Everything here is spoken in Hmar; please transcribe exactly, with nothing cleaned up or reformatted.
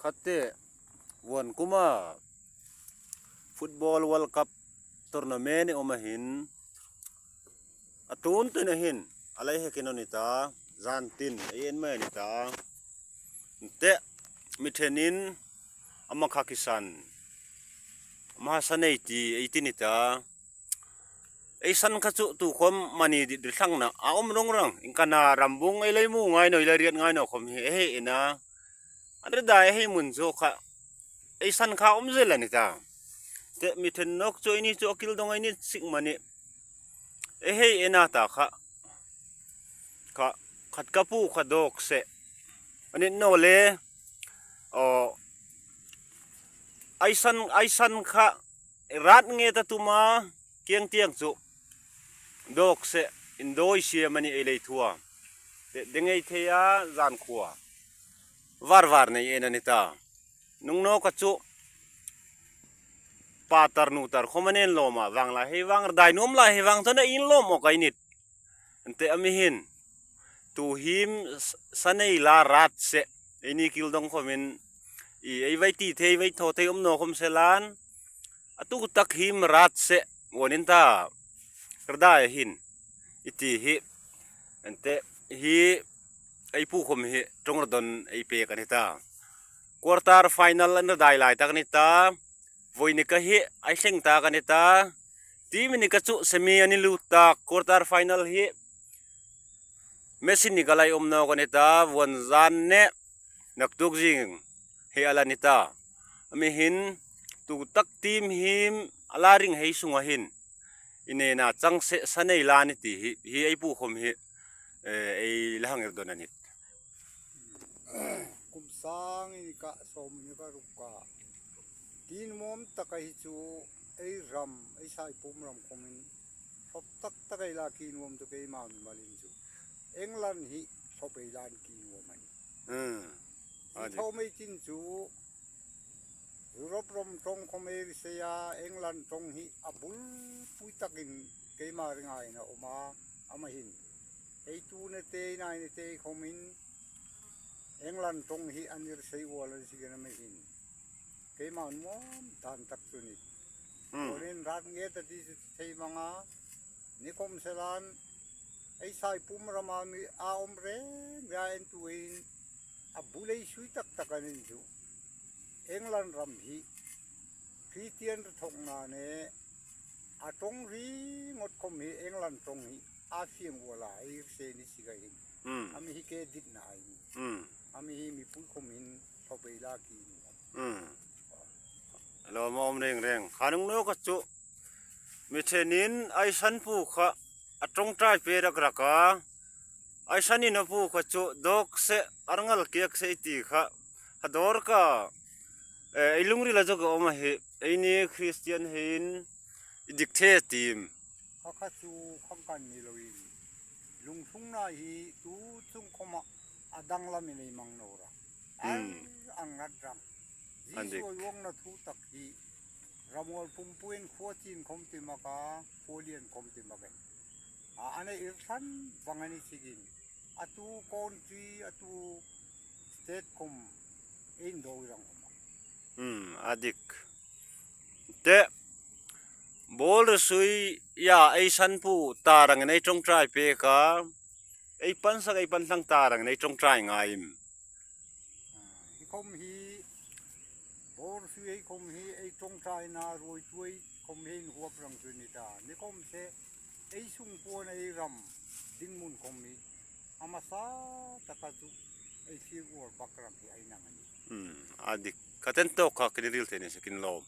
Khatte, vuon kuma Football World Cup tournament ei um a hin, a tun tun a hin, a lei hek in a ni ta, zan tin, ei en mai a ni ta. Te, mi ṭhenin, ama kha kisan, ama sa nei ti, ei ti ni ta. Ei san kha chu tu khom mani dit ri thlangna a um rong rang, inkana rambung ei lei mu ngai naw, ei lei riat ngai naw khom hi, ei hei ena. An ri dai ei hei mun chu kha, ei san kha um zel a ni ta. Te mi ṭhen nawk chu ei ni chu a kil dong ei ni sik mani. Ei hei ena ta kha. Kha, khat ka pu kha dawk se. A ni naw le, aw, ei san, ei san kha, rat nge ta tuma, kieng tieng chu. Dawk se, indawi siam a ni ei lei thua. Te, ding ei thei a, zan khua. Var var nei en a ni ta. Nung nawk a chu, pa tar nu tar khom a nen lawm a, vang lai hei vang, dai nuom lai hei vang, chun a in lawm awk ei nit. Ante a mi hin, tu him s-, sa nei la rat se, ei ni kil dong khomin, i ei vai ti thei, vai thaw thei um naw khom se lan, a tu tak him rat se, vuon in ta, ri dai hin, i ti hi, ante hi, ei pu khom hi, ṭawng ra don ei pek a ni ta. Quarter final an ri dai lai tak a ni ta, voi ni ka hi, ei thleng tak a ni ta, ti mi ni ka chu semi an lut tak, quarter final hi, Messi ni ka lei um nawk a ni ta, vuon zan ne, naktuk zing hi a la ni ta. A mi hin, tu tak team him, a la ring hei sung a hin. I nena chang se, sa nei la ni ti hi, hi ei pu khom hi, eh, ei la hang er don a nit. Kum sang inkah sawm inkah ruk ka. Tin mawm tak a hi chu, ei ram, ei Saipum ram khomin, sawp tak tak ei la ki nuom tu keima mi malin chu. England hi sawp ei lan ki nuom a ni. Hmm. Hi a dik. Thaw mei tin chu, Europe ram ṭawng khom ei ri sei a, England ṭawng hi a bulpui takin keima ringa in a um a, ama hin. Ei tu ne te, ei nai ne te khomin, England ṭawng hi an ir sei uol an si kena mi hin. Keima nuom dan tak chu ni. Hmm. Uolin rat nge ta ti chu thei mang a, ni khom se lan, ei Saipum rama mi a um reng reng en tuin, a bu lei sui tak tak an in chu. England ram hi, Christian ṭawng na ne, a ṭawng ri ngot khom hi England ṭawng hi, a fiang uola, ei se ni si ka hin. Hmm. A mi hi ke dit na ai ni. Hmm. A mi hi mipui khom hin, sawp ei la ki ni. Hmm. Lo ma um reng reng. Kha nung nawk a chu. Mi ṭhenin ei san pu kha a ṭawngṭai pe rak rak a. Ei san in a pu kha chu dawk se, ar ngal kiak se i ti kha. Kha dawr ka, eh, ei lungril a chu ka um a hi. Ei ni Christian hin i dik the tim. Kha kha chu khang kan ni loin. Lungsunna hi tu chung khoma a danglam in ei mang naw ra. Hmm. Ar ang ngat rang. An dik. Jisu a uongna thu tak hi. Ramuol pumpuin khuo chin khom ti mak a, khuo lian khom ti mak e. A, a nei ir tlan vang a ni sikin. A tu country, a tu state khom, ei indawi rang khom a. Hmm, a dik. Te, ball ri sui, ya, ei san pu ta rang nei ṭawngṭai pek a, ei pansak, ei panhlang ta rang nei ṭawngṭai ngai im. Hi khom hi, bawr sui ei khom hi, ei ṭawngṭaina ruoi tuoi khom hi inhuap rang chu ni ta. Ni khom se, ei sungkuona ei ram, ding mun khom hi, a masa taka chu, ei thir uor bak rang hi ei nang a ni. Hmm, a dik. Ka ten tawk kha, kini ril thei ni se kin lawm.